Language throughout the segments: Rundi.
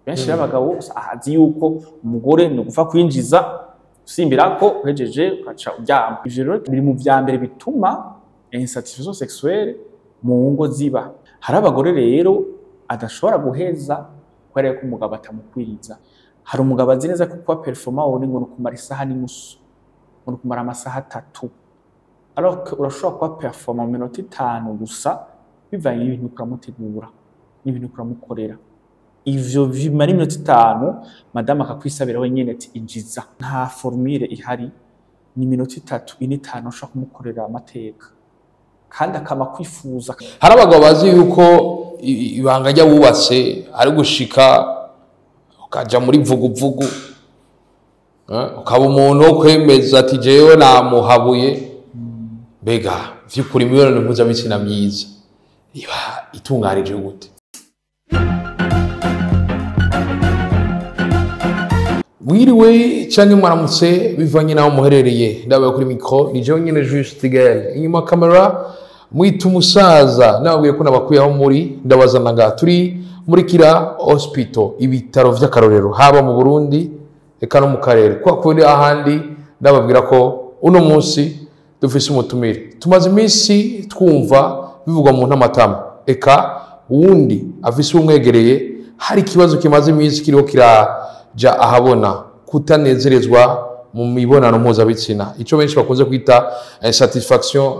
Benshi b'abagabo azi yuko umugore ni ugufa kwinjiza usimbirako uhejeje ukaca uryama. Ivyo rero biri mu vya mbere bituma insatisfaction sexuelle mu ngo ziba. Hari abagore rero adashobora guheza kubera ko umugabo atamukwiriza. Hari umugabo azi neza ko kuba performant wowe ngo ni ukumara isaha n'inusu, ngo ni ukumara amasaha 3. Alors que urashobora kuba performant mu minota 5 gusa bivanye n'ibintu uriko uramutegura n'ibintu uriko uramukorera. Ivyo bimara iminota 5, madame akakwisabira wenyene ati injiza. Nta formule ihari, ni iminota 3, 4, 5 ushobora kumukorera amateka kandi akaba kwifuza. Hari abagabo bazi yuko ibanga ry'abubatse ari gushika ukaja muri vuguvugu, ukaba umuntu wo kwemeza ati jewe namuhabuye. Mbega vy'ukuri imibonano mpuzabitsina myiza iba itunganije gute? Mwiriwe canke mwaramutse bivanye naho muherereye. Ndabaye kuri micro ni jewe nyene Juste Gaël, inyuma kamera mwita umusaza. Nababwiye ko nabakuye aho muri, ndabazana ngaha. Turi muri Kira Hospital, ibitaro vy'akarorero haba mu Burundi eka no mu karere. Kwa kuri ahandi ndababwira ko uno munsi dufise umutumire. Tumaze iminsi twumva bivugwa mu ntamatama, eka uwundi afise umwegereye, hari ikibazo kimaze iminsi kiriho kiraja ahabona, kutanezerezwa mu mibonano mpuzabitsina, ico benshi bakunze kwita insatisfaction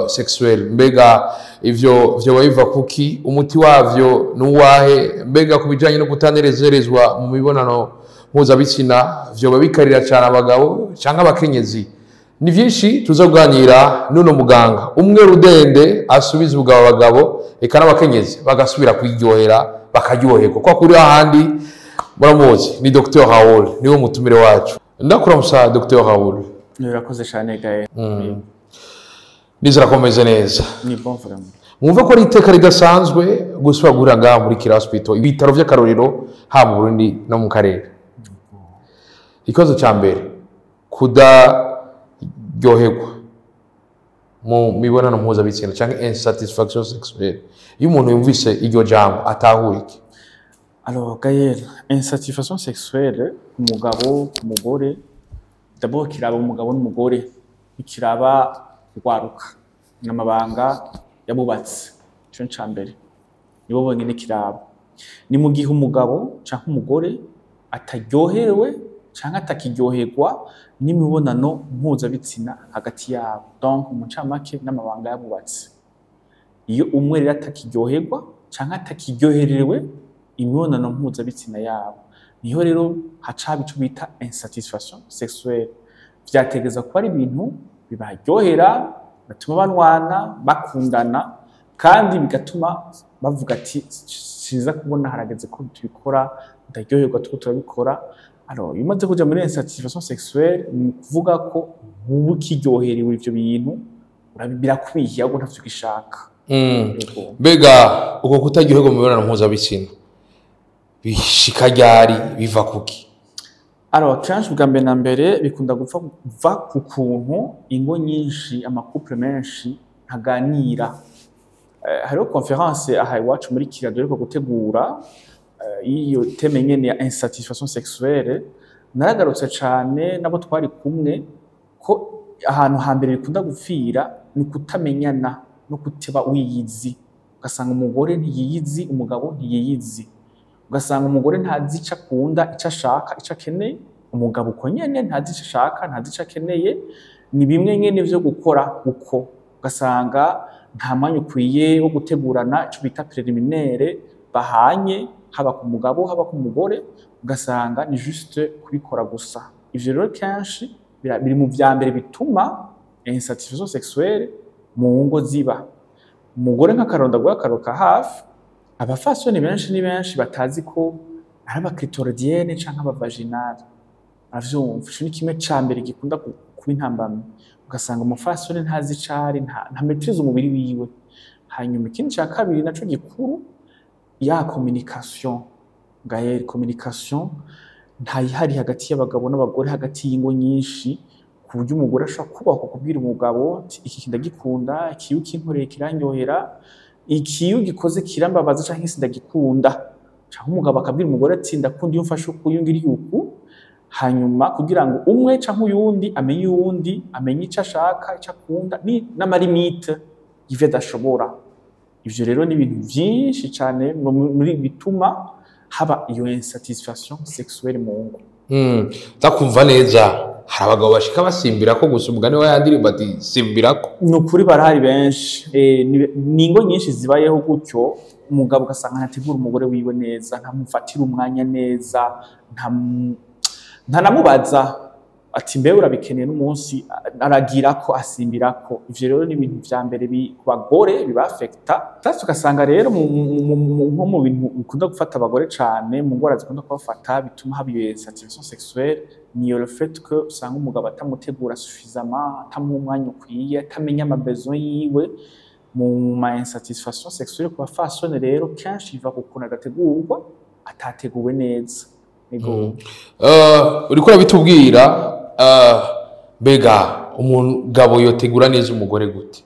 sexuelle. Mbega ivyo vyoba biva kuki? Umuti wavyo nuwahe? Mbega ku bijanye no kutanezerezwa mu mibonano mpuzabitsina vyoba bikarira cane abagabo canke abakenyezi? Ni vyinshi tuza kuganira n'uno muganga umwe rudende asubiza ubugabo abagabo eka n'abakenyezi bagasubira kwiryohera bakaryoherwa. Kwa kuri ahandi muramuzi ni Dr Raoul, niwe mutumire wacu. Ndakuramusa Dr Raoul. Urakoze cyane Gaël. Nizera ko meze neza. Ni bon vraiment. Mwumve ko ari iteka ridasanzwe gusubira guhurira ngaha muri Kira Hospital, ibitaro vy'akarorero haba mu Burundi no mu karere. Ikibazo ca mbere, kudaryoherwa mu mibonano mpuzabitsina canke insatisfaction sexuelle. Iyo umuntu yumvise iryo jambo atahura iki? Alors Gaël, insatisfaction sexuelle ku mugabo, ku mugore, d'abord kiraba umugabo n'umugore, ikiraba urwaruka n'amabanga yabubatse. Ico ni ica mbere, nibo bonyene kiraba. Ni mu gihe umugabo canke umugore ataryohewe canke atakiryoherwa n'imibonano mpuzabitsina hagati yabo, donc mu ncamake n'amabanga yabubatse. Iyo umwe rero atakiryoherwa canke atakiryoherewe imibonano mpuzabitsina yabo, niho rero haca haba ico bita insatisfaction sexuelle. Vyategereza kuba ari ibintu bibaryohera, batuma banwana, bakundana, kandi bigatuma bavuga ati siza kubona harageze ko tubikora, ndaryoherwa tuko turabikora. Alors iyo umaze kuja muri insatisfaction sexuelle, ni ukuvuga ko ntuba ukiryoherewe ivyo bintu, birakwiye ahubwo ntavyo ugishaka. Mbega uko kutaryoherwa mu mibonano mpuzabitsina bishika ryari, biva kuki? Alors kenshi bwa mbere na mbere bikunda gupfa kuva ku kuntu ingo nyinshi, amacouple menshi ntaganira. Hariho conférence aha iwacu muri Kira duheruka gutegura iyo thème nyene ya insatisfaction sexuelle. Naragarutse cane nabo twari kumwe ko ahantu hambere bikunda gupfira ni kutamenyana no kuteba wiyizi. Ugasanga umugore ntiyiyizi, umugabo ntiyiyizi. Ugasanga umugore ntazi ico akunda, ico ashaka, ico akeneye, umugabo uko nyene ntazi ico ashaka, ntazi ico akeneye. Ni bimwe nyene vyo gukora uko. Ugasanga nta mwanya ukwiye wo gutegurana ico bita préliminaire bahanye, haba ku mugabo haba ku mugore, ugasanga ni juste kubikora gusa. Ivyo rero kenshi biri mu vya mbere bituma insatisfaction sexuelle mu ngo ziba. Umugore nk'akaronda guha akaroka hafi, abafasoni benshi ni benshi batazi ko ari abaclitoridienne canke abavaginale. Avyumva, ico ni kimwe ca mbere gikunda kuba intambamyi. Ugasanga umufasoni ntazi icari, nta maîtrise umubiri wiwe. Hanyuma ikindi ca kabiri naco gikuru, ya communication. Gaël, communication ntayihari hagati y'abagabo n'abagore, hagati y'ingo nyinshi, ku buryo umugore ashobora kubahwa kubwira umugabo ati iki ndagikunda, iki iyo ukinkoreye kirandyohera, iki iyo ugikoze kirambabaza canke sindagikunda, Canke umugabo akabwira umugore ati: "Ndakunda iyo umfashe uku, iyo ungiriye uku." Hanyuma kugira ngo umwe canke uyundi amenye uyundi, amenye ico ashaka, ico akunda, n'ama limites y'ivyo adashobora. Ivyo rero ni ibintu vyinshi cane muri bituma haba iyo insatisfaction sexuelle mu ngo. Ndakumva neza. Hari abagabo bashika basimbirako gusa, umugani wa yandirimbo ati: "Simbirako." Ni ukuri, barahari benshi. Ni ingo nyinshi zibayeho gutyo. Umugabo ugasanga ntategura umugore wiwe neza, ntamufatira umwanya neza, ntanamubaza ati: "Mbe urabikeneye?" N'umunsi aragira ko asimbirako. Ivyo rero ni ibintu vya mbere ku bagore bibafekta. Sasa ugasanga rero nko mu bintu bikunda gufata abagore cane, mu ngwara zikunda kubafata bituma haba iyo insatisfaction sexuelle, ni le fait que usanga umugabo atamutegura suffisamment, atamuha umwanya ukwiye, atamenya ama besoins yiwe. Mu ma insatisfaction sexuelle ku bafasoni rero, kenshi biva ku kuntu adategurwa, atateguwe neza. Ego. Uriko urabitubwira. Mbega umugabo yotegura neza umugore gute?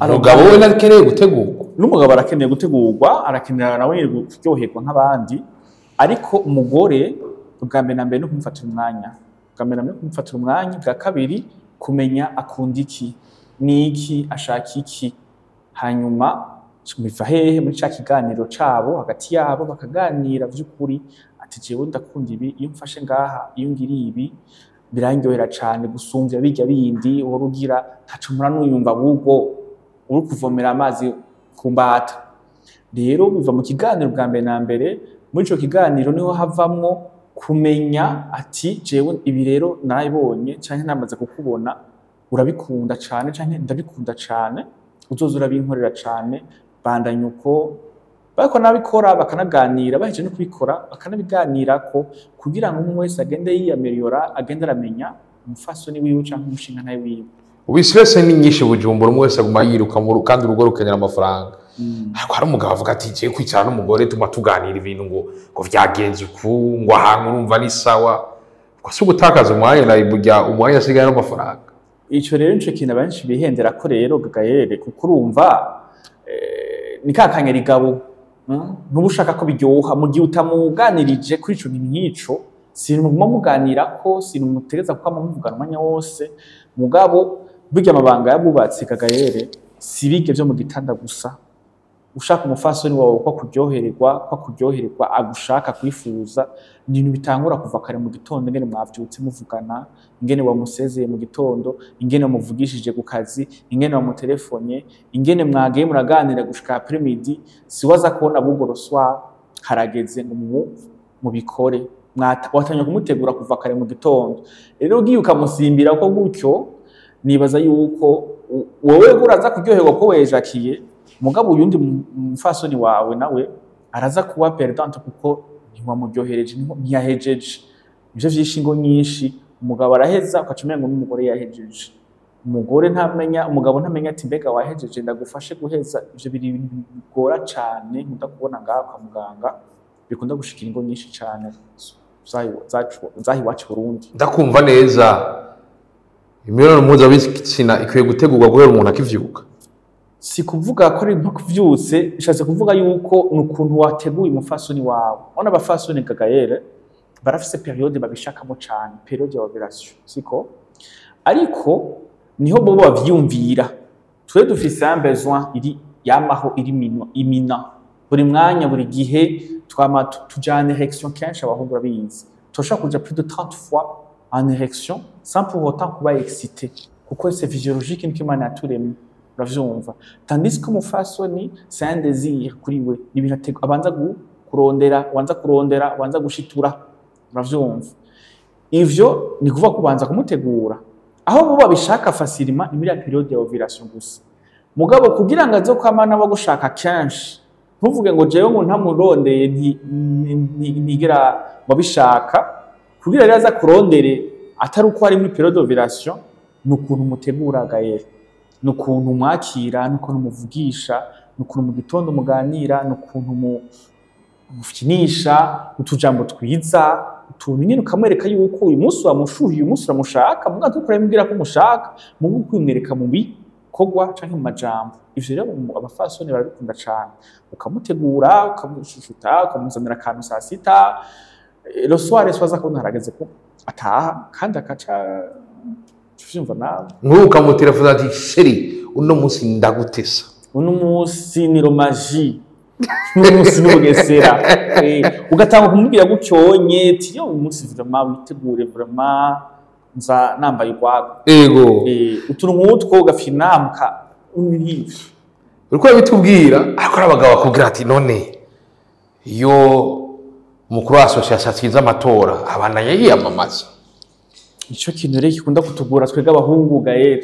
Umugabo we ntakeneye gutegurwa? N'umugabo arakeneye gutegurwa, arakenera nawe kuryoherwa nk'abandi. Ariko umugore, ubwa mbere na mbere, no kumufatira umwanya. Ubwa mbere na mbere kumufatira umwanya. Bwa kabiri, kumenya akunda iki, niki ashaka iki. Hanyuma biva hehe? Muri ca kiganiro cabo, hagati yabo, bakaganira vy'ukuri ati: "Jewe ndakunda ibi, iyo mfashe ngaha, iyo ngiriye ibi, birandyohera cane gusumvya birya bindi uhora ugira." Ntaco mpora nuyumva ahubwo uri kuvomera amazi ku mbata. Rero biva mu kiganiro bwa mbere na mbere. Muri ico kiganiro niho havamwo kumenya ati: "Jewe ibi rero narabibonye canke namaze kukubona urabikunda cane, canke ndabikunda cane, uzoza urabinkorera cane, bandanya uko." Bariko nabikora, bakanaganira, bahejeje no kubikora bakanabiganirako, kugira ngo umwe wese agende yiyameliyora, agende aramenya umufasoni wiwe canke umushingantahe wiwe. Ubu stress ni nyinshi Bujumbura, umwe wese aguma yiruka kandi urugo rukenera amafaranga. Ariko hari umugabo avuga ati: "Jewe kwicara n'umugore tuma tuganira ibintu ngo vyagenze uku, ngo ahantu urumva ni sawa," ngo si ugutakaza umwanya na burya umwanya asigaye n'amafaranga? Ico rero nico kintu abenshi bihendera ko rero, Gagayere, kuko urumva ni ka kanyarigabo, Ntuba ushaka ko biryoha mu gihe utamuganirije kuri ico kintu nk'ico. Si ibintu muguma muganirako, si ibintu mutegereza kwama muvugana umwanya wose. Mugabo burya amabanga y'abubatsi, Gagayere, si birya vyo mu gitanda gusa. Ushaka umufasoni wawe ko akuryohererwa, ko akuryohererwa, agushaka, kwifuza, ni ibintu bitangura kuva kare mu gitondo: ingene mwavyutse muvugana, ingene wamusezeye mu gitondo, ingene wamuvugishije ku kazi, ingene wamutelefone, ingene mwagiye muraganira gushika après-midi. Si waza kubona ahubwo le soir harageze ngo mubikore. Watangiye kumutegura kuva kare mu gitondo. Rero ugiye ukamusimbira ko gutyo, nibaza yuko wowe uraza kuryoherwa ko wejakiye, mugabo uyundi mufasoni wawe nawe araza kuba perdante, kuko ntiwamuryohereje, ntiyahejeje. Ivyo vyishe ingo nyinshi. Umugabo araheza, ukaca umenga ngo n'umugore yahejeje. Umugore ntamenya, umugabo ntamenya ati: "Mbega wahejeje, ndagufashe guheza?" Ivyo biri ibintu bigora cane nkunda kubona ngaha kwa muganga, bikunda gushikira ingo nyinshi cane zaha iwacu i Burundi. Ndakumva neza. Imibonano mpuzabitsina ikwiye gutegurwa guhera umuntu akivyuka? Si kuvuga ko ari nko kuvyutse. Bishatse kuvuga yuko ni ukuntu wateguye umufasoni wawe. Urabona abafasoni, Gagayere, barafise période babishakamo cane, période ya ovulation, siko? Ariko niho bo bavyiyumvira. Twe dufise un besoin iri yamaho, iri imina buri mwanya, buri gihe. Twama tuja en érection kenshi. Abahungu urabizi, turashobora kuja plus de 30 fois en érection sans pour autant kuba excité, kuko c'est physiologique, niko Imana yaturemye, uravyumva? Tandis que umufasoni, c'est un désir kuri we, ni ibintu abanza kurondera, abanza kurondera, abanza gushitura, uravyumva? Ivyo ni kuvuga kubanza kumutegura. Aho bo babishaka facilement ni muri ya période ya ovulation gusa. Mugabo kugira ngo azokwama nawe agushaka kenshi, ntuvuge ngo jewe ngo ntamurondeye ntigera wabishaka. Kugira rero aza kurondere atari uko ari muri période d'ovulation, ni ukuntu umutegura, Gael, ni ukuntu umwakira, ni ukuntu umuvugisha, ni ukuntu mu gitondo muganira, ni ukuntu mukinisha utujambo twiza, utuntu nyine ukamwereka yuko uyu munsi wamushuhiye, uyu munsi uramushaka. Muga ntukuramubwira ko umushaka, muga ukwimwereka mu bikorwa. Bikorwa canke mu majambo. Ivyo rero abafasoni barabikunda cane. Ukamutegura, ukamushushuta, ukamuzanira akantu saa sita, le soir soza akabona harageze ko ataha, kandi akaca uvyumva nawe. Nk'ubu ukamutelefona ati: "Chéri, uno munsi ndagutesa." Uno munsi ni romaji, uno munsi ni Bugesera. Ugatanga kumubwira gutyonye ati: "Yo, uyu munsi vraiment witegure, vraiment nza nambaye urwaga." Utuntu nk'utwo ugafina muka nk'ivyo. Uriko urabitubwira, ariko hari abagabo bakubwira ati: "None iyo umukuru wa association atsinze amatora, abandanya yiyamamaza?" Ico kintu rero gikunda kutugora twebwe abahungu, Gaël.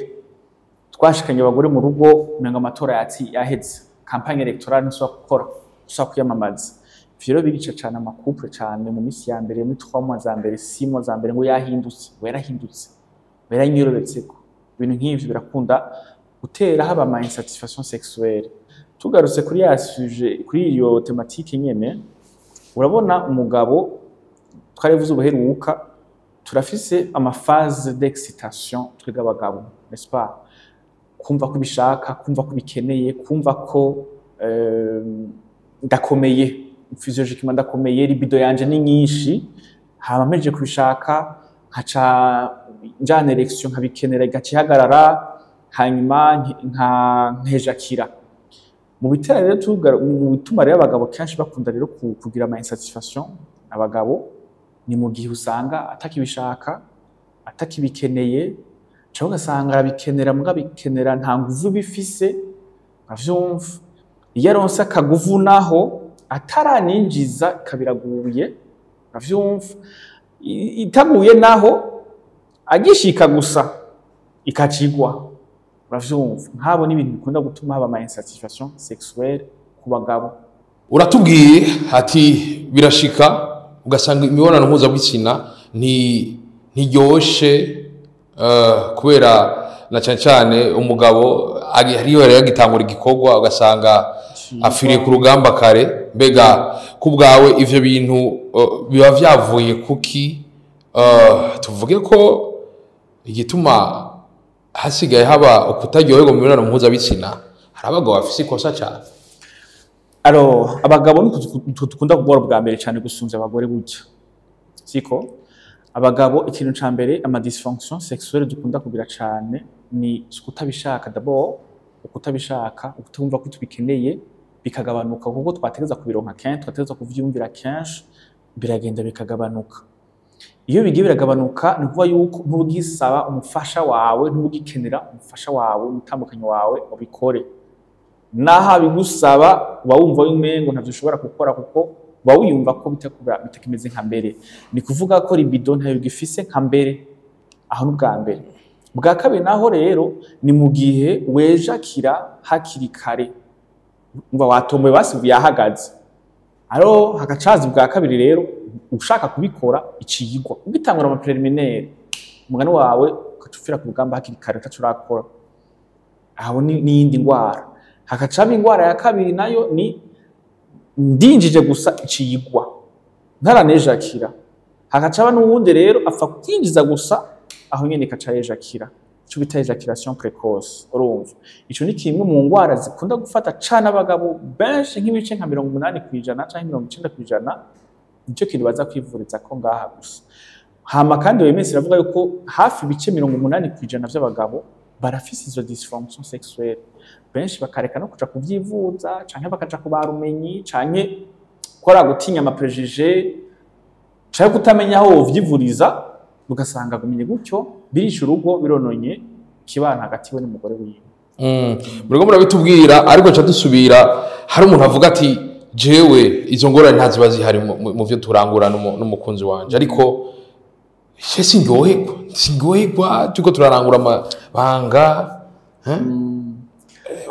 Twashikanye abagore mu rugo, umengo amatora yatsi yaheze, campagne électorale ntusubira gukora, ntusubira kwiyamamaza. Ivyo rero birica cane ama couple, cane mu minsi ya mbere, muri 3 mois za mbere, 6 mois za mbere, ngo yahindutse, ngo yarahindutse, ngo yaranyorobetseko. Ibintu nk'ivyo birakunda gutera haba ama insatisfaction sexuelle. Tugarutse kuri ya sujet, kuri iyo thématique nyene, urabona umugabo, twarivuze ubuheruka, turafise ama phase d'excitation twebwe abagabo, n'est-ce pas? Kumva ko ubishaka, kumva ko ubikeneye, kumva ko ndakomeye physiologiquement, ndakomeye, libido yanje ni nyinshi. Hama mpejeje kubishaka, nkaca njana érection, nkabikenera, igaca ihagarara, hanyuma nkejakira. Mu bitera rero mu bituma rero abagabo kenshi bakunda rero kugira ama insatisfaction, abagabo, ni mu gihe usanga atakibishaka, atakibikeneye, cyangwa ugasanga arabikenera muga bikenera nta nguvu bifise, avyumva. Iyo aronse akaguvu naho ataraninjiza kabiraguye, avyumva. Itaguye naho, agishika gusa ikacigwa, uravyumva. Nk'abo ni ibintu bikunda gutuma haba ama insatisfaction sexuelle ku bagabo. Uratubwiye ati birashika ugasanga imibonano mpuzabitsina ntiryoshe, kubera na cyane cyane umugabo hariyo yari yagitangura igikorwa, ugasanga afiriye ku rugamba kare. Mbega ku bwawe ivyo bintu biba vyavuye kuki? Tuvuge ko igituma hasigaye haba ukutaryoherwa mu mibonano mpuzabitsina, hari abagabo bafise ikosa cyane? Alors, abagabo nitwe dukunda kugora bwa mbere cyane gusumvya abagore burya, siko? Abagabo, ikintu ca mbere, ama dysfonction sexuelle dukunda kugira cane ni ukutabishaka d'abord, ukutabishaka, ukutumva ko tubikeneye, bikagabanuka kuko twategeza kubironka kenshi, twategeza kuvyumvira kenshi, biragenda bikagabanuka. Iyo bigiye biragabanuka, ni ukuvuga yuko ntugisaba umufasha wawe, ntugikenera umufasha wawe, umutambukanyi wawe ubikore. Naho abigusaba, uba wumva umengo ntavyo ushobora gukora, kuko uba wiyumva ko bitakimeze nka mbere. Ni kuvuga ko libido ntayo gifise nka mbere. Aho ni ubwa mbere. Bwa kabiri naho rero ni mu gihe wejakira hakiri kare, umva watomboye, basi yahagaze. Aro hagacaza ubwa kabiri rero, ushaka kubikora icigwa, ugitangura ama préliminaire, umugani wawe, ugaca upfira ku rugamba hakiri kare, utaco urakora. Aho ni n'iyindi ngwara. Hakacaba ingwara ya kabiri, nayo ni ndinjije gusa icigwa, ntaranejakira. Hakacaba n'uwundi rero apfa kwinjiza gusa, aho nyene ikaca yejakira, ico bita éjaculation précoce. Urumva ico ni kimwe mu ngwara zikunda gufata cane abagabo benshi, nk'ibice nka 80% canke 90%, nico kintu baza kwivuriza ko ngaha gusa. Hama kandi OMS iravuga yuko hafi ibice 80% vy'abagabo barafise izo dysfonction sexuelle. Benshi bakareka no kuja kuvyivuza, canke bakaja ku barumenyi, canke kora gutinya ama préjugés, canke kutamenya aho wovyivuriza, ugasanga agumye gutyo, birisha urugo, birononye ikibano hagati we n'umugore wiwe. Muriko murabitubwira, ariko ca dusubira, hari umuntu avuga ati: "Jewe izo ngorane ntaziba zihari mu vyo turangura n'umukunzi wanje, ariko je sindyoherwa, sindyoherwa turiko turarangura amabanga."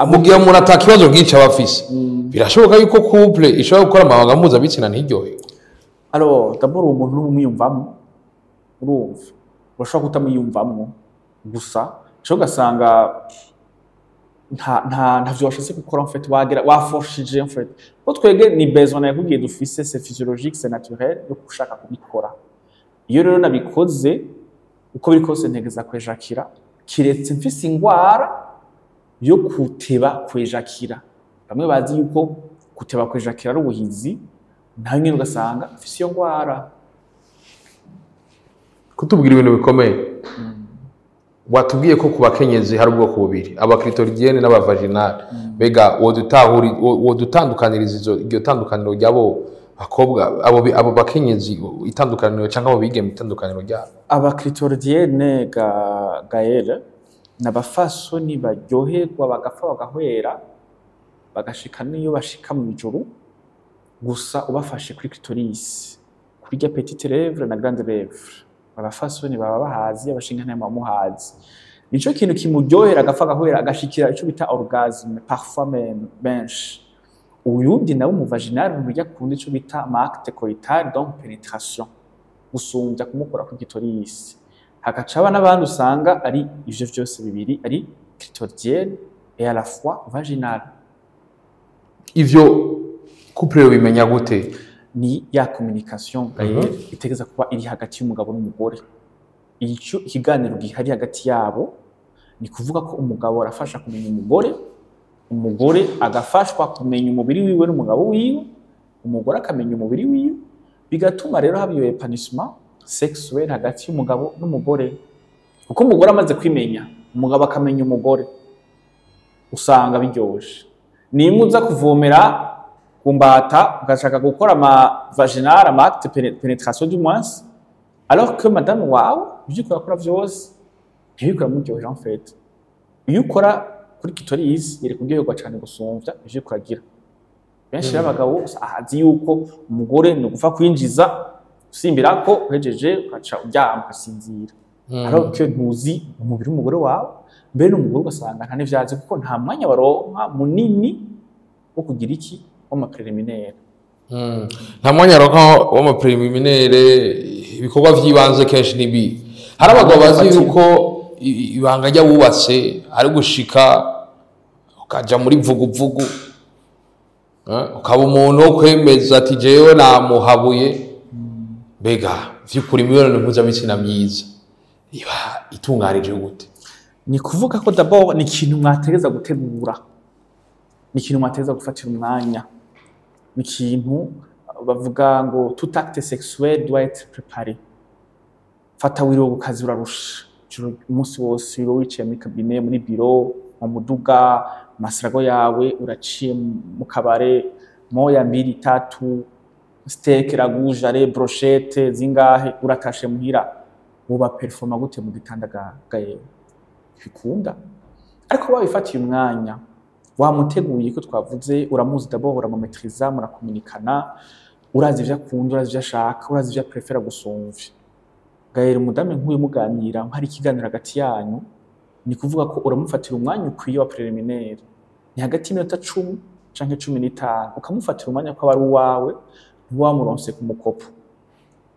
Mu gihe umuntu ata kibazo nk'ico aba afise, birashoboka yuko couple ishobora gukora amabanga mpuzabitsina ntiryoherwe? Alors, d'abord uwo muntu n'umwiyumvamo, urumva urashobora kutamwiyumvamwo gusa, cyo ugasanga nta ntavyo washatse gukora, en fait wagira waforshije. En fait ko twege ni besoin nakubwiye dufise, c'est physiologique, c'est naturel yo gushaka kubikora. Iyo rero nabikoze, uko biri kose ntegeza kwejakira, kiretse mfise ingwara. Yo kuteba kwejakira. Bamwe bazi yuko kuteba kwejakira ari ubuhizi, nawe nyene ugasanga afise iyo ngwara. Kutubwira ibintu bikomeye. Watubwiye ko ku bakenyezi hari ubwoko bubiri, aba clitoridienne n'aba vaginale. Mbega wodutandukaniriza iryo tandukaniro ry'abo bakobwa, abo bakenyezi, itandukaniro, cyangwa abo bigeme, itandukaniro ryabo? Aba clitoridienne, ga Gaël, ni abafasoni baryoherwa bagapfa bagahwera, bagashika n'iyo bashika mu ijuru gusa ubafashe kuri clitoris, kuri rya petite lèvre na grande lèvre. Abafasoni baba bahazi, abashingantahe muba muhazi. Nico kintu kimuryohera, agapfa agahwera, agashikira ico bita orgasme parfois même benshi. Uyundi nawe mu vaginal nturya, akunda ico bita acte coital, donc pénétration, gusumvya kumukora kuri clitoris. Hagaca haba n'abandi usanga ari ivyo vyose bibiri, ari clitoridienne et à la fois vaginale. Ivyo couple bimenya gute? Ni ya communication itegeza kuba iri hagati y'umugabo n'umugore. Icyo ikiganiro gihari hagati yabo, ni kuvuga ko umugabo arafasha kumenya umugore, umugore agafashwa kumenya umubiri wiwe n'umugabo wiwe, umugore akamenya umubiri wiwe, bigatuma rero haba iyo épanouissement sexuel hagati y'umugabo n'umugore, kuko umugore amaze kwimenya, umugabo akamenya umugore, usanga biryoshe. Nimba uza kuvomera ku mbata, ugashaka gukora ama vaginal, ama acte pénétration du moins, alors que madame wawe ivyo uriko urakora vyose ntibiriko biramuryohera, en fait iyo ukora kuri clitoris yari kuryoherwa cane gusumvya ivyo uriko uragira. Benshi rero abagabo azi yuko umugore ni ugupfa kwinjiza, usimbirako, uhejeje ugaca uryama ugasinzira, alors que ntuzi umubiri w'umugore wawe. Mbere n'umugore ugasanga nta n'ivyazi, kuko nta mwanya baronka munini wo kugira iki, w'ama préliminaires. Nta mwanya aronka w'ama préliminaires. Ibikorwa vy'ibanze kenshi nibi. Hari abagabo bazi yuko ibanga ry'abubatse ari gushika ukaja muri vuguvugu, ukaba umuntu wo kwemeza ati: "Jewe namuhabuye." Mbega vy'ukuri imibonano mpuzabitsina myiza iba itunganije gute? Ni kuvuga ko d'abord ni ikintu mwategeza gutegura, ni ikintu mwategeza gufatira umwanya, ni ikintu bavuga ngo tout acte sexuel doit être préparé. Fata wiriwe ku kazi, urarusha umunsi wose, wiriwe wicaye muri cabinet, muri biro, mu muduga, amasirago yawe, uraciye mu kabare, moya, mbiri, tatu, steak, ragoût, jare, brochette zingahe, uratashe muhira, woba performa gute mu gitanda ga yewe? Bikunda. Ariko wabifatiye umwanya, wamuteguye, ko twavuze uramuzi d'abord, uramumetriza, murakominikana, urazi ivyo akunda, urazi ivyo ashaka, urazi ivyo aprefera gusumvya. Gaël, umudamu nk'uyu muganira, hari ikiganiro hagati yanyu, ni kuvuga ko uramufatira umwanya ukwiye wa préliminaire, ni hagati y'iminota 10 canke 15, ukamufatira umwanya ko aba ari uwawe, ntiwamuronse ku mukopo.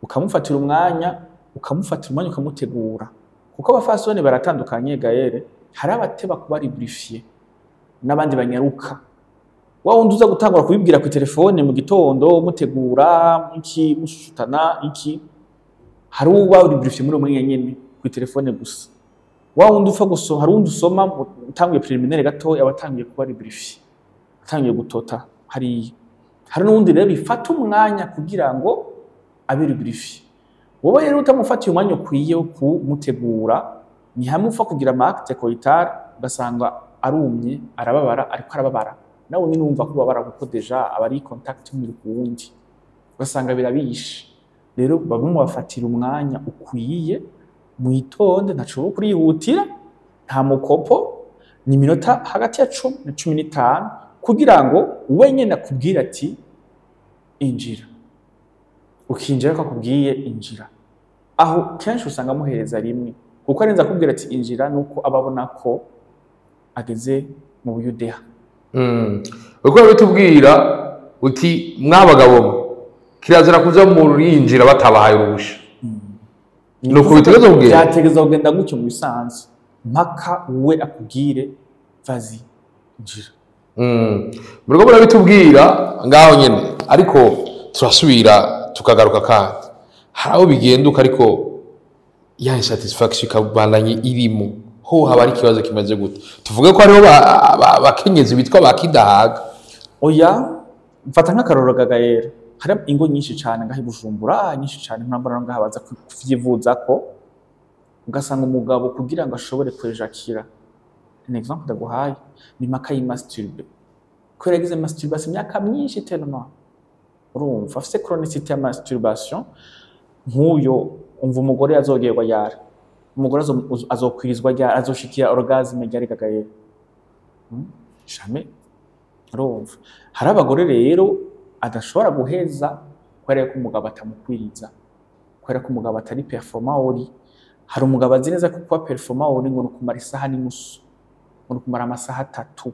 Ukamufatira umwanya, ukamufatira umwanya, ukamutegura, kuko abafasoni baratandukanye, Gaël. Hari abateba kuba lubrifié n'abandi banyaruka. Wa wundi uza gutangura kubibwira ku telefone mu gitondo, mutegura iki, mushushutana iki, hari uba lubrifié muri uwo mwanya nyene ku telefone gusa. Wa wundi upfa gusoma, hari uwundi usoma utanguye préliminaire gato, aba atangiye kuba lubrifié, atangiye gutota hariya. Hari n'uwundi rero bifata umwanya kugira ngo abe lubrifié. Wowe rero utamufatiye umwanya ukwiye wo kumutegura, ni hamwe upfa kugira ama acte coital, ugasanga arumye, arababara, ariko arababara, nawe nyine wumva ko ubabara, kuko déjà aba ari contact y'umubiri ku wundi, ugasanga birabishe. Rero bamwe mubafatira umwanya ukwiye, mwitonde, ntaco kurihutira, nta mukopo, ni iminota hagati ya 10 na 15, kugira ngo we nyene akubwire ati: "Injira." Ukinjira ko akubwiye injira, aho kenshi usanga amuhereza rimwe, kuko arenze akubwira ati injira, nuko aba abona ko ageze mu buyudeha. Uko bitubwira uti: "Mwabagabo mwe, kirazira kuza murinjira batabahaye uruhusha." Nuko bitegerezwa kugenda. Byategerezwa kugenda gutyo mu bisanzwe, mpaka we akubwire: "Vas-y, injira." Muriko murabitubwira ngaho nyene, ariko turasubira tukagaruka kandi hari aho bigenduka, ariko ya insatisfaction ikabandanye irimo. Ho haba ari ikibazo kimeze gute? Tuvuge ko hariho abakenyezi bitwa ba kidahaga? Oya, mfata nk'akarorero gagayera. Hari ingo nyinshi cane ngaho i Bujumbura, nyinshi cane ntambara ngaha, baza kuvyivuzako, ugasanga umugabo kugira ngo ashobore kwejakira, un exemple ndaguhaye, ni mpaka yimasturbe, kubera yagize masturbation imyaka myinshi tellement, urumva afise chronicité ya masturbation. Nk'uyo umva, umugore azogerwa yara, umugore azokwirizwa ryari, azoshikira orgasme ryari gagayera? Jamais. Urumva hari abagore rero adashobora guheza kubera ko umugabo atamukwiriza, kubera ko umugabo atari performant au lit. Hari umugabo azi neza ko kuba performant au lit ngo ni ukumara isaha n'inusu, ngo ni ukumara amasaha 3,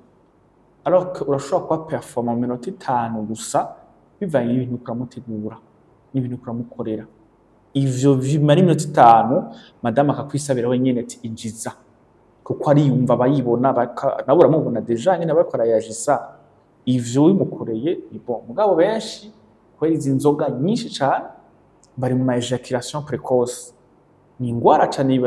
alors que urashobora kuba performant mu minota 5 gusa, bivanye n'ibintu uriko uramutegura n'ibintu uriko uramukorera. Ivyo bimara iminota 5, madame akakwisabira wenyene ati injiza, kuko ariyumva, abayibona nawe uramubona déjà nyene bariko arayajisa. Ivyo bimukoreye ni bon. Mugabo benshi kubera izi nzoga nyinshi cane bari mu ma éjaculation précoce. Ni ingwara cane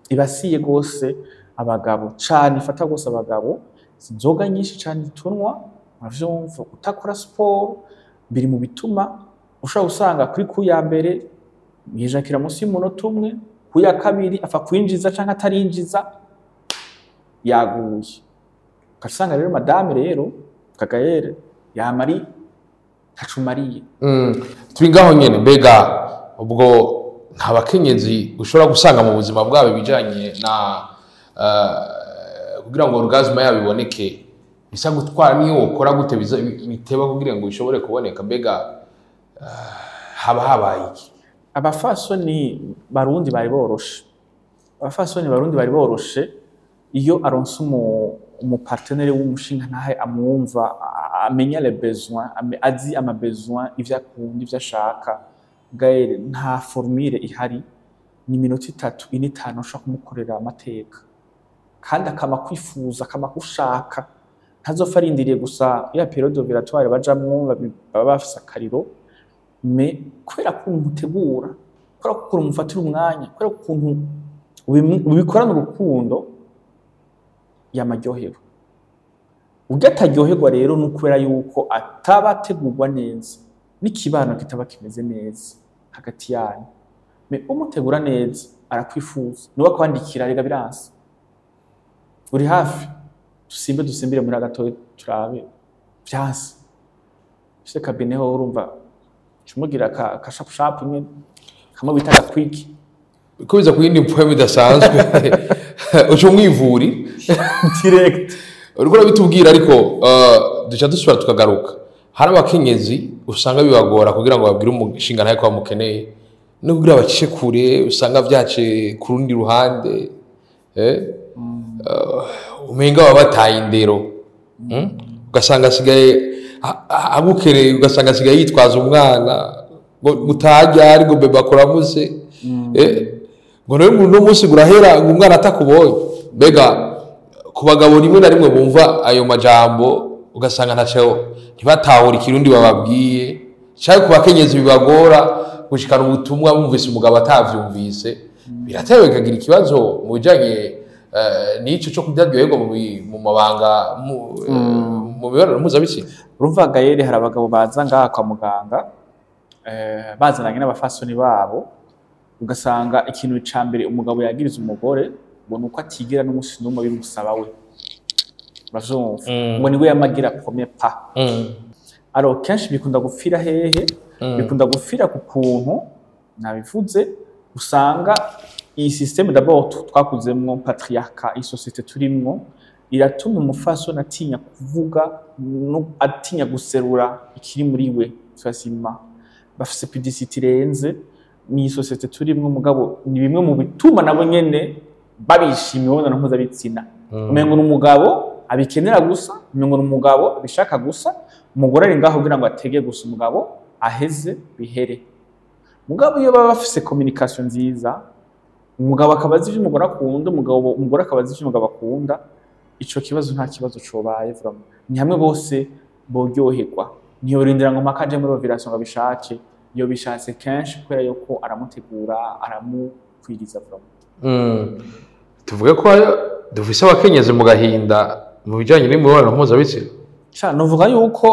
ibasiye gose abagabo cane, ifata gose abagabo. Izi nzoga nyinshi cane tunywa, uravyumva, kutakora siporo, biri mu bituma ushobora gusanga kuri ku ya mbere yijakira munsi y'umunota umwe, ku ya kabiri apfa kwinjiza canke atarinjiza yaguye. Ugasanga rero madame rero kagayere yama ari ntacumariye. Turi ngaho nyene. Mbega ubwo nta bakenyezi ushobora gusanga mu buzima bwabo ibijanye na kugira ngo orgasme yabo iboneke bisa gutwara, niyo wokora gute biteba kugira ngo ishobore kuboneka? Mbega haba habaye iki? Abafasoni barundi bari boroshe, abafasoni barundi bari boroshe. Iyo aronse umupartenaire w'umushinga ntahe amwumva, amenya les besoins, azi ama besoins, ivyo akunda, ivyo ashaka, Gaël, nta formule ihari. Ni iminota 3, 4, 5 ushobora kumukorera amateka, kandi akama kwifuza, akama kushaka, ntazopfa arindiriye gusa ya période ovulatoire bajamwo baba bafise akariro. Mais kubera ko umutegura, kubera ko ukuntu umufatira umwanya, kubera ko ukuntu ubikorana urukundo, yamaryohewe. Ubwo ataryoherwa rero ni ukubera yuko ataba ategurwa neza n'ikibano kitaba kimeze neza hagati yanyu. Mais umutegura neza arakwifuza, niwe akwandikira rega biranse uri hafi, dusimbe dusimbire muri agatoya turabe vyanse ufise cabinet ho, urumva cumugira ka sharp sharp nyene kamwe bita ga quick. Ko biza ku yindi poem idasanzwe, uca umwivuri direct. Uriko urabitubwira, ariko duca dusubira tukagaruka. Hari abakenyezi usanga bibagora kugira ngo babwire umushinga ntawe ko bamukeneye, no kugira bacishe kure usanga vyace ku rundi ruhande, umenga baba bataye indero. Ugasanga asigaye agukereye, ugasanga asigaye yitwaza umwana ngo mutajya ari ngo bébé akuramutse, ngo nawe ngo uno munsi gurahera ngo umwana atakubonye. Mbega ku bagabo rimwe na rimwe bumva ayo majambo, ugasanga ntaco ntibatahura ikirundi bababwiye, canke ku bakenyezi bibagora gushikana ubutumwa bumvise umugabo atavyumvise, biratewe bikagira ikibazo mu bijanye n'ico co kutaryoherwa mu mabanga mu mibonano mpuzabitsina? Urumva Gaël, hari abagabo baza ngaha kwa muganga bazananye n'abafasoni babo, ugasanga ikintu ca mbere umugabo yagiriza umugore ngo ni uko atigera n'umunsi n'umwe bimusaba we, uravyumva, ngo niwe yamagira premier pas. Alors kenshi bikunda gupfira hehe? Bikunda gupfira ku kuntu nabivuze, usanga iyi système d'abord twakuzemwo, patriarcat, iyi société turimwo iratuma umufasoni atinya kuvuga no atinya guserura ikiri muri we facilement. Bafise pudicité irenze. Ni société turimwo, mugabo ni bimwe mu bituma nabo nyene babishima imibonano mpuzabitsina. Umengo ni umugabo abikenera gusa, umengo ni umugabo abishaka gusa, umugore ari ngaho kugira ngo atege gusa umugabo aheze bihere. Mugabo iyo baba bafise communication nziza, umugabo akaba azi ivyo umugore akunda, umugore akaba azi ivyo umugabo akunda, ico kibazo nta kibazo cobaye vraiment. Ni hamwe bose boryoherwa. Ntiyorindira ngo mpaka aje muri ovulation ngo abishake. Iyo bishatse kenshi kubera yuko aramutegura, aramukwiriza vraiment. Tuvuge ko dufise abakenyezi mu gahinda mu bijanye n'imibonano mpuzabitsina? Sha, novuga yuko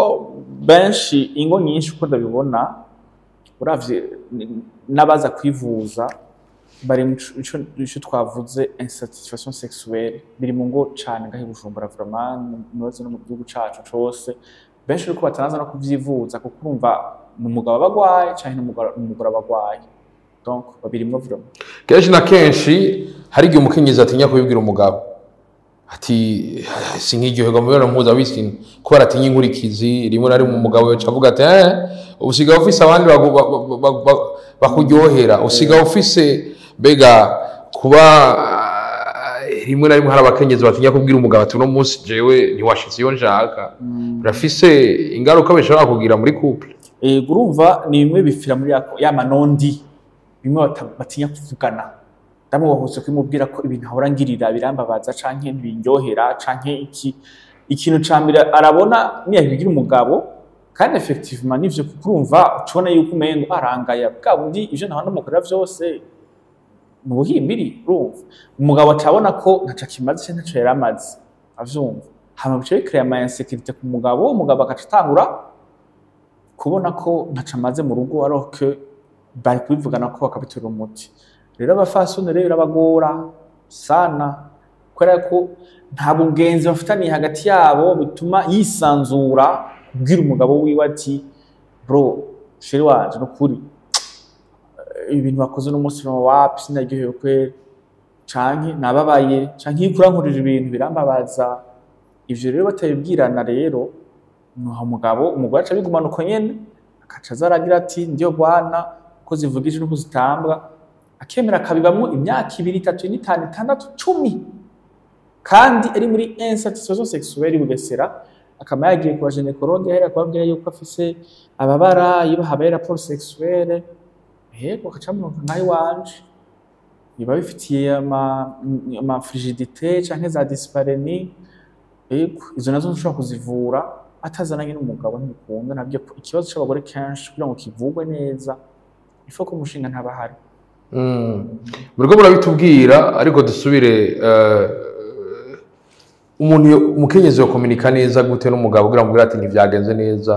benshi, ingo nyinshi uko ndabibona, uravye n'abaza kwivuza bari mu ico twavuze insatisfaction sexuelle, biri mu ngo cane ngaho i Bujumbura vraiment, mubaze no mu gihugu cacu cose. Benshi uriko batanaza no kuvyivuza kuko urumva ni umugabo aba agwaye canke n'umugore aba agwaye, donc babirimwo vraiment. Kenshi na kenshi hari igihe umukenyezi atinya kubibwira umugabo ati sinkiryoherwa mu mibonano mpuzabitsina, kubera atinya inkurikizi. Rimwe na rimwe umugabo yoca avuga ati usigaye ufise abandi bakuryohera, usigaye ufise. Mbega kuba rimwe na rimwe hari abakenyezi batinya kubwira umugabo ati uno munsi jewe ntiwashitse iyo nshaka, birafise ingaruka bishobora kugira muri couple? Ego, urumva ni bimwe bipfira muri ya ma non-dits, bimwe batinya kuvugana. Ndamubahutse kubimubwira ko ibintu ahora ngirira birambabaza canke ntibindyohera canke iki. Ikintu ca mbere arabona niyabibwira umugabo, kandi effectivement nivyo, kuko urumva ucubona yuko umengo arangaya bwa bundi ivyo nahora ndamukorera vyose mu buhimbiri. Urumva umugabo acabona ko ntaco akimaze canke ntaco yari amaze avyumva, hama bica bicréa ama insécurité ku mugabo. Umugabo agaca atangura kubona ko ntaco amaze mu rugo, alors que bari kubivugana ko bakabitorera umuti. Rero abafasoni rero birabagora sana, kubera ko nta bugenzi bafitaniye hagati yabo bituma yisanzura kubwira umugabo wiwe ati bro, chéri wanje, nukuri ibintu wakoze uno munsi no wapi, sinaryohewe kweri, canke nababaye, canke iyo urankorera ibintu birambabaza. Ivyo rero batabibwirana rero, nuha umugabo, umugore aca abigumana uko nyene, akaca aza aragira ati ndiyo bwana, uko zivugije nuko zitambwa, akemera akabibamwo imyaka 2, 3, 4, 5, 6, 10, kandi ari muri insatisfaction sexuelle. Bugesera akaba yagiye ku bagynécologue, ahera kubabwira yuko afise ababara iyo habaye rapport sexuelle. Yego, agaca amuronka nkayo iwanje biba bifitiye ama frigidité canke za dyspareunie. Yego, izo nazo ntushobora kuzivura atazananye n'umugabo, ntibikunda. Nabyo ikibazo c'abagore kenshi kugira ngo kivugwe neza ifo ko umushinga ntaba ahari. Muriko murabitubwira, ariko dusubire umuntu umukenyezi yo kominika neza gute n'umugabo kugira ngo amubwire ati ntivyagenze neza?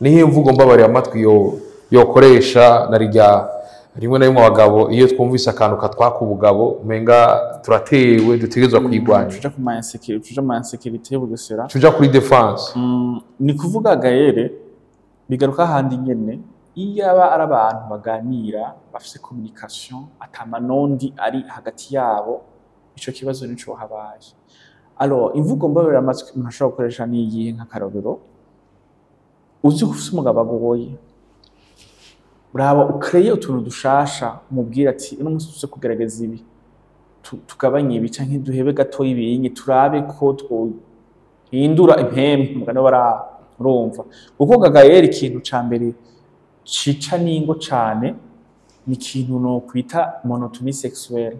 Niyo mvugo mbabariye amatwi yo yokoresha? Na rirya rimwe na rimwe abagabo iyo twumvise akantu katwaka ubugabo umenga turatewe, dutegerezwa kwigwanya. Tuja ku ma insécurité, tuja mu ma insécurité y'Ubugesera. Tuja kuri défense. Ni kuvuga gaere bigaruka handi nyene, iyo aba ari abantu baganira, bafise communication, ata ma non-dits ari hagati yabo, ico kibazo nico habaye. Alors, imvugo mbabera amatwi umuntu ashobora gukoresha ni iyihe? Nk'akarorero, uzi ko ufise umugabo agoye, uraba ukreye utuntu dushasha, umubwira ati uno munsi tuze kugerageza ibi, tugabanye ibi canke duhebe gatoya ibinyi, turabe ko twohindura impembe mugani bara. Urumva kuko gagayeri ikintu ca mbere cica n'ingo cane ni ikintu no kwita monotonie sexuelle.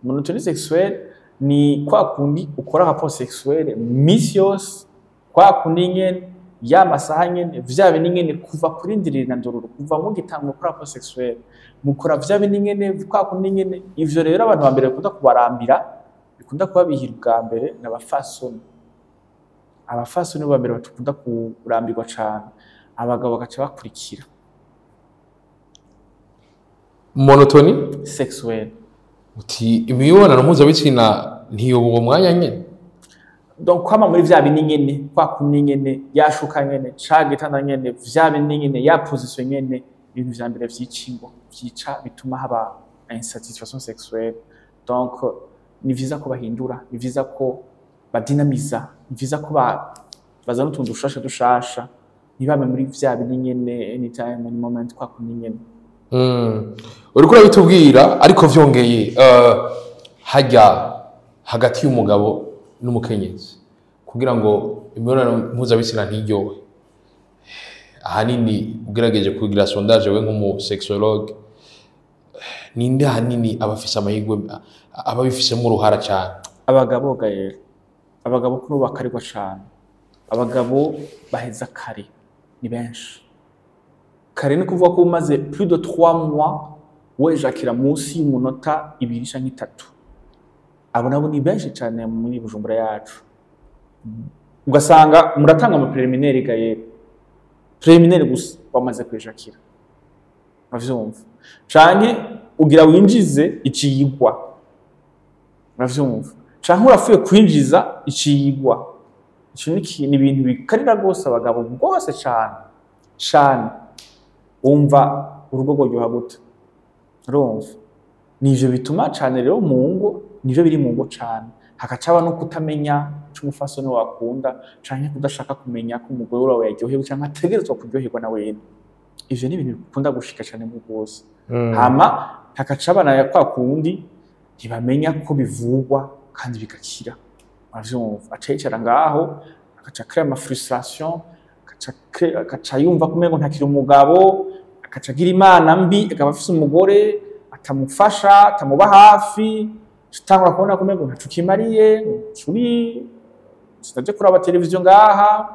Monotonie sexuelle ni kwa kundi ukora rapport sexuelle misi yose kwa kundi nyene, ya masaha nyene, vya bindi nyene, kuva kuri ndirira na ndororo, kuva mugitangura gukora rapport sexuelle mukora vya bindi nyene, kwa kundi nyene. Ivyo rero abantu ba mbere bakunda kubarambira, bikunda kubabihira ubwa mbere, ni abafasoni. Abafasoni bo ba mbere bakunda kurambirwa cane, abagabo bagaca bakurikira. Monotonie sexuelle. Uti imibonano mpuzabitsina ntiyoba uwo mwanya nyene? Donc kwama muri vya bindi nyene, kwa kundi nyene, yashuka nyene, ca gitanda nyene, vya bindi nyene, ya position nyene, ibintu vya mbere vyica ingo, vyica bituma haba insatisfaction sexuelle. Donc ni vyiza ko bahindura, ni vyiza ko badinamiza, ni vyiza ko bazana utuntu dushasha dushasha, ntibame muri vya bindi nyene, anytime, any moment, kwa kundi nyene. Uriko urabitubwira, ariko vyongeye hajya hagati y'umugabo n'umukenyezi, kugira ngo imibonano mpuzabitsina ntiryohe, ahanini ugerageje kugira sondage we nk'umu sexologue, ninde ahanini aba afise amahirwe, aba abifisemo uruhara cyane? Abagabo gayero, abagabo kuri ubu bakarirwa cane. Abagabo baheza kare ni benshi. Kare ni kuvuga ko umaze plus de 3 mois wejakira munsi y'umunota 2 canke 3. Abo nabo ni benshi cyane muri Bujumbura yacu. Ugasanga muratanga ama préliminaire, gayera préliminaire gusa wamaze kwijakira, uravyumva? Canke ugira winjize icigwa, uravyumva? Canke urapfuye kwinjiza icigwa. Ico ni ibintu bikarira rwose abagabo rwose cane cane. Wumva urugo rworyoha gute? Urumva nivyo bituma cane rero mu ngo, nivyo biri mu ngo cane, hakacaba no kutamenya ico umufasoni wakunda, canke kudashaka kumenya ko umugore wawe yaryohewe canke ategerezwa kuryoherwa na wene. Ivyo ni ibintu bikunda gushika cane mu rwose. Hama hakacaba na kwa kundi ntibamenya ko bivugwa kandi bigakira, uravyumva? Aca yicara ngaho, agaca créer ama frustration, agaca yumva ko umengo ntakiri umugabo, agaca agira imana mbi, akaba afise umugore atamufasha, atamuba hafi, atangura kubona ko umengo ntaco ukimariye, ncuri sinaje kuraba televiziyo ngaha.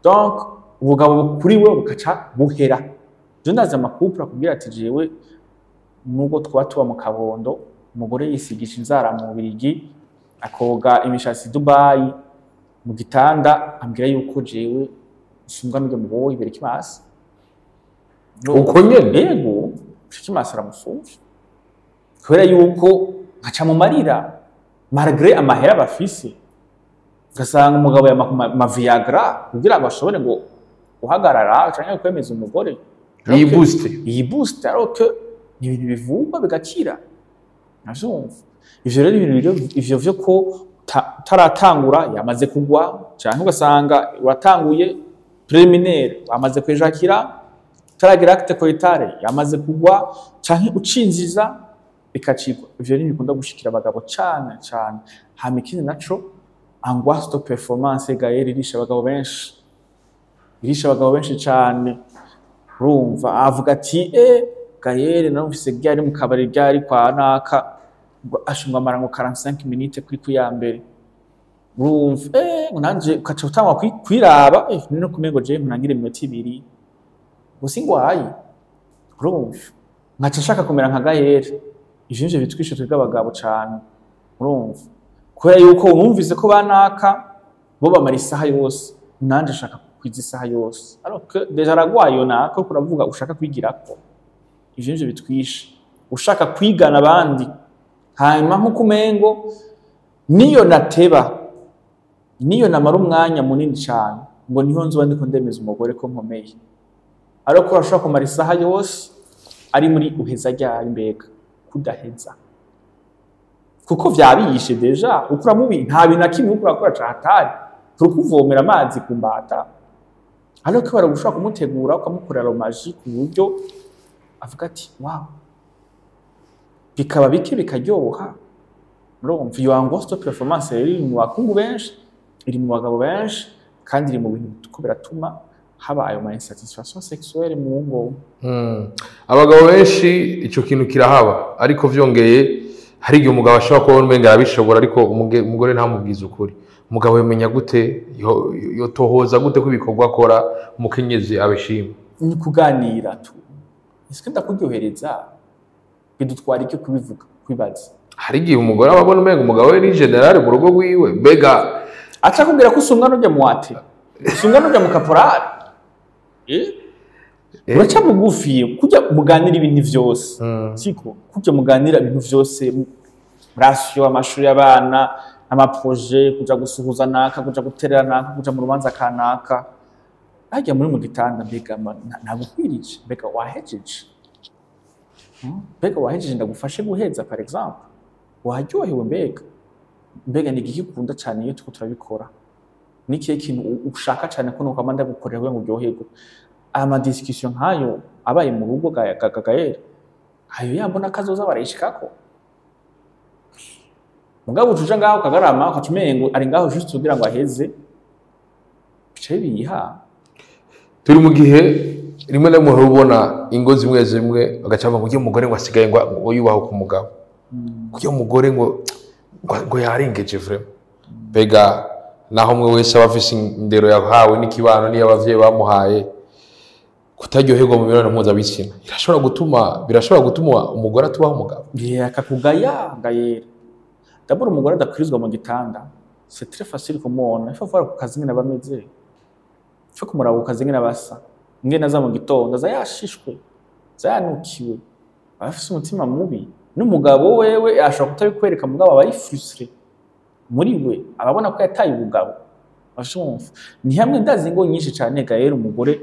Donc ubugabo kuri we bukaca buhera. Je ndazi ama couple akubwira ati: "Jewe nubwo twaba tuba mu Kabondo, umugore yisigisha inzara mu Bubirigi, akoga imishatsi Dubai, mu gitanda ambwira yuko jewe nsumwa n'urya mugabo wibera ikimasa." Uko nyene? Yego, ikimasa aramusumvye, kubera yuko nkaca mu marira malgré amahera bafise. Ugasanga umugabo yama ma Viagra kugira ngo ashobore ngo guhagarara canke kwemeza umugore. Iyi boost. Iyi boost, alors que ni ibintu bivugwa bigakira, navyumva. Ivyo rero ibintu rero ivyo vyo ko utaratangura yamaze kugwa, canke ugasanga uratanguye préliminaire wamaze kwijakira, utaragira acte coitale yamaze kugwa, canke ucinziza bikacikwa. Ivyo ni bikunda gushikira abagabo cane cane. Hama ikindi naco, angoisse de performance, Gaël, irisha abagabo benshi, irisha abagabo benshi cane. Urumva avuga ati: "Gaël narumvise ryari mu kabari, ryari kwa naka, ngo ashingwa amara ngo 45 minutes kuri kuya mbere." Urumva ngo nanje ukaca utangwa kwiraba, no kumengo je ntangira iminota 2 ngo singwaye. Urumva nkaca nshaka kumera nka Gaël. Ivyo nivyo bitwishe twebwe abagabo cane, urumva, kubera yuko unumvise ko banaka bo bamara isaha yose, nanje nshaka kwiza isaha yose, alors que déjà aragwaye iyo naka uriko uravuga ushaka kwigirako. Ivyo nivyo bitwishe, ushaka kwigana abandi. Hanyuma nkuko umengo niyo nateba, niyo namara umwanya munini cane, ngo niho nzoba ndiko ndemeza umugore ko nkomeye, ariko urashobora kumara isaha yose ari muri uheza ryari, mbega kudaheza, kuko vyabishe déjà uko uramubi, nta bintu na kimwe uriko urakora cahatari, turikuvomera amazi ku mbata, ariko baragushobora kumutegura, ukamukorera romaji ku buryo avuga ati: "Wow", bikaba bike bikaryoha. Urumva iyo angoisse de performance rero iri mu bakungu benshi, iri mu bagabo benshi, kandi iri mu bintu biriko biratuma haba ayo ma insatisfaction sexuelle mu ngo. Abagabo benshi ico kintu kirahaba, ariko vyongeye hari igihe umugabo ashobora kubona umenga arabishobora, ariko umugore ntamubwize ukuri. Umugabo yomenya gute, yotohoza gute ko ibikorwa akora umukenyezi abishima? Ni kuganira tu: "Ese ndakuryohereza? Bidutwara iki kubivuga, kwibaza?" Hari igihe umugore aba abona umenga umugabo we ni général mu rugo rwiwe, mbega Aca akubwira ko usumwa n'ujya mu wate, usumwa n'ujya mu kaporari. Eh? Uraca bugufi kujya muganira ibintu vyose, siko kujya muganira ibintu vyose, ration, amashuri y'abana, ama projet, kuja gusuhuza naka, kuja guterera naka, kuja mu rubanza kanaka, hajya muri mu gitanda: "Mbega nagukwirije? Mbega wahejeje? Mbega wahejeje ndagufashe guheza? Par exemple, waryohewe? Mbega ni igiki ukunda cane iyo turiko turabikora? Ni ikihe kintu ushaka cane ko nukwama ndagukorera kugira ngo uryoherwe?" Ama discussion nkayo abaye mu rugo, Gaël, ayo yambona kazoza barayishikako. Mugabo ucuja ngaho ukagarama, ukaca umengo ari ngaho juste kugira ngo aheze, bicaye biha. Turi mu gihe rimwe na rimwe uhora ubona ingo zimwe zimwe bagaca bavuga ngo ujye umugore ngo asigaye ngo yubahe ku mugabo, ujye umugore ngo yarengeje vraiment. Mbega naho umwe wese aba afise indero yahawe n'ikibano n'iyo abavyeyi bamuhaye, kutaryoherwa mu mibonano mpuzabitsina irashobora gutuma, birashobora gutuma umugore atubaho umugabo? Akakugaya, Gaël. D'abord, umugore adakwirizwa mu gitanda, c'est très facile kumubona. Il faut voir ku kazi ingene aba ameze, il faut kumuraba ku kazi ingene aba asa, ingene aza mu gitondo, aza yashishwe, aza yanukiwe, aba afise umutima mubi. N'umugabo wewe ashobora kutabikwereka, mugabo aba ari frustré muri we, aba abona ko yataye ubugabo. Urashumva? Ni hamwe ndazi ingo nyinshi cane gaera umugore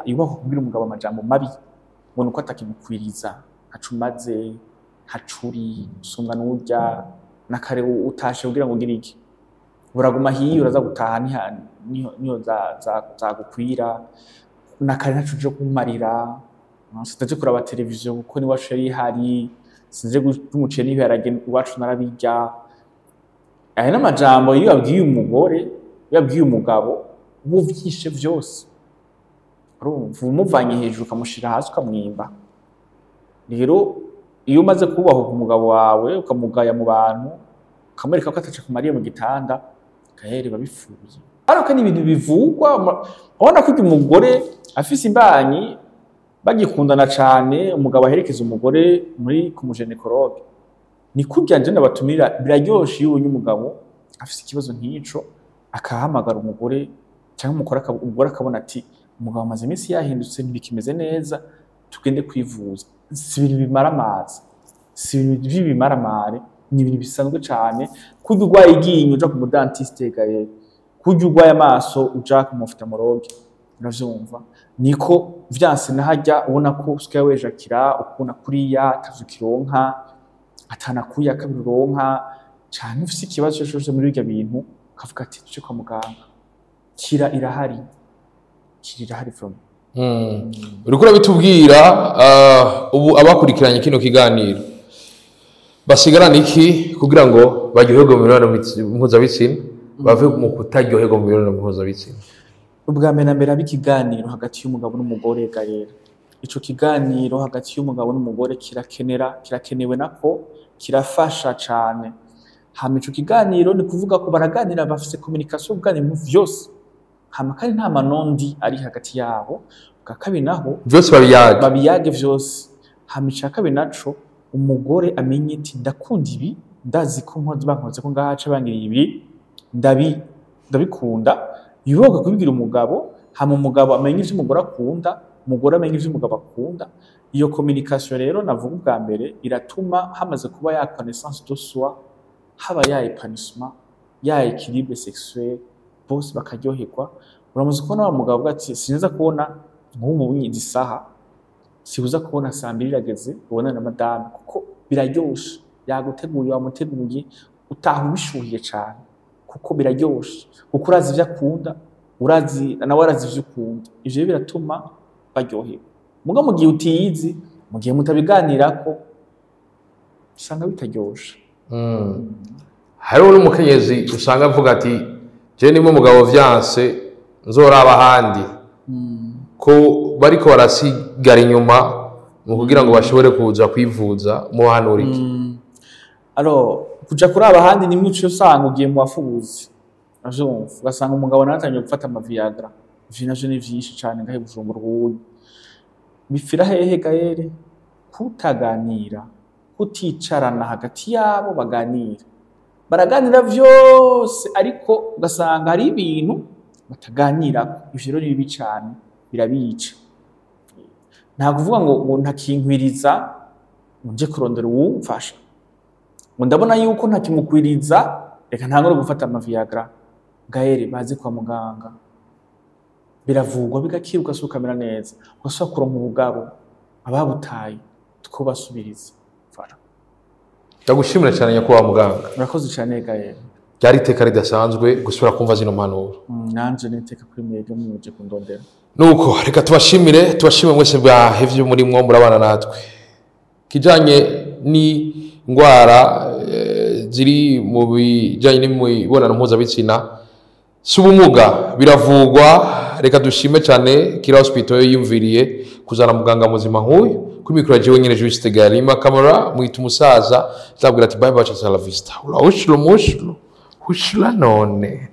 yubakwa kubwira umugabo amajambo mabi, ngo nuko atakimukwiriza, ntacumaze, ntacuri usumwa n'urya nakare, utashe kugira ngo ugire iki, uraguma hiyo, uraza gutaha niho zagukwira nakare, ntaco uje kumarira, sindaje kuraba televiziyo kuko n'iwacu yari ihari, sinje umuceri n'ibiharage iwacu narabirya. Aya n'amajambo iyo abwiye umugore, iyo abwiye umugabo, uba uvyishe vyose. Urumva, umuvanye hejuru ukamushira hasi, ukamwimba. Rero iyo umaze kubahuka umugabo wawe, ukamugaya mu bantu, ukamwereka ko ataco akumariye mu gitanda, gahere biba bipfuye. Ariko ni ibintu bivugwa. Urabona ko igihe umugore afise imbanyi, bagikundana cane, umugabo aherekeza umugore muri ku mu gynécologue, ni kurya nje ndabatumira. Biraryoshe iyo ubonye umugabo afise ikibazo nk'ico, akahamagara umugore cyangwa umugore akabona ati umugabo amaze iminsi yahindutse, ntibikimeze neza, tugende kwivuza. Si ibintu bimara amazi, si ibintu by'ibimaramare, ni ibintu bisanzwe cane. Kurya urwaye iryinyo uja ku mu dentiste gaye, kurya urwaye amaso uja ku mu ophtalmologue, uravyumva, niko vyanse nahajya ubona ko usigaye wejakira, ukubona kuriya atavyo ukironka, atanakuya kabiri uronka, canke ufise ikibazo cose muri birya bintu, ukavuga ati tuje kwa muganga. Kira irahari, kira irahari from. Uriko urabitubwira, ubu abakurikiranye kino kiganiro basigarana iki kugira ngo baryoherwe mu mibonano mpuzabitsina, bave mu kutaryoherwa mu mibonano mpuzabitsina? Ubwa mbere na mbere, haba ikiganiro hagati y'umugabo n'umugore. Garera ico kiganiro hagati y'umugabo n'umugore kirakenewe, nako kirafasha cane. Hama ico kiganiro ni kuvuga ko baraganira, bafise communication, kuganira ibintu vyose, hama kandi nta manondi ari hagati yabo. Ubwa kabiri naho, vyose babiyaga. Babiyage vyose. Hama ica kabiri naco, umugore amenye ati ndakunda ibi, ndazi ko nkoze, bankoze ko ngaha ca bangiriye ibi, ndabikunda. Yubahuka kubibwira umugabo. Hama umugabo amenye ivyo umugore akunda, umugore amenye ivyo umugabo akunda. Iyo communication rero navuga ubwa mbere iratuma hamaze kuba ya connaissance de soi, haba ya épanouissement, ya équilibre sexuel, bose bakaryoherwa. Uramaze kubona wa mugabo avuga ati sinza kubona nk'ubu izi saha, sibuza kubona saa 2 irageze, ubonane na madame, kuko biraryoshe, yaguteguye, wamuteguye, utaha ubishuhiye cane, kuko biraryoshe, kuko urazi ivyo akunda, urazi nawe arazi ivyo ukunda. Ivyo rero biratuma baryoherwa. Muga mu gihe utiyizi, mu gihe mutabiganirako, usanga bitaryoshe. Hariho n'umukenyezi usanga avuga ati je nimwe umugabo vyanse, nzoraba ahandi, ko bariko barasigara inyuma mu kugira ngo bashobore kuza kwivuza. Muhanura iki? Alors, kuja kuraba ahandi ni mico, usanga ugiye mu bafubuzi, uravyumva, ugasanga umugabo nawe atangiye gufata ama Viagra. Ivyo navyo ni vyinshi cane ngahe Bujumbura. Ubundi bipfira hehe gahere? Kutaganira, kuticarana hagati yabo baganira. Baraganira vyose, ariko ugasanga hari ibintu bataganirako. Ivyo rero ni bibi cane, birabica. Nta kuvuga ngo ntakinkwiriza, ngo nje kurondera uwumfasha, ngo ndabona yuko ntakimukwiriza, reka ntangure gufata ama Viagra. Gahere baze kwa muganga, biravugwa bigakira, ugasubira ukamera neza, ugasubira kuronka ubugabo. Ababutaye tukobasubiriza. Voilà. Ndagushimira cyane, nyakubahwa muganga. Murakoze cane gahere. Ryari iteka ridasanzwe gusubira kumva zino mpanuro. Nanje niteka kuri mwebwe muje kundondera. Nuko reka tubashimire mwese bwahevye murimwo murabana natwe. Kijanye n'ingwara ziri mu bijanye n'imibonano mpuzabitsina, si ubumuga, biravugwa. Reka dushime cyane Kira Hospital yiyumviriye kuzana muganga muzima nk'uyu. Kuri mikoro jewe nyene Juste Galima, kamera mwita umusaza, ndabwira ati bye bye, hasta la vista, ura ushlo mushlo hushla none.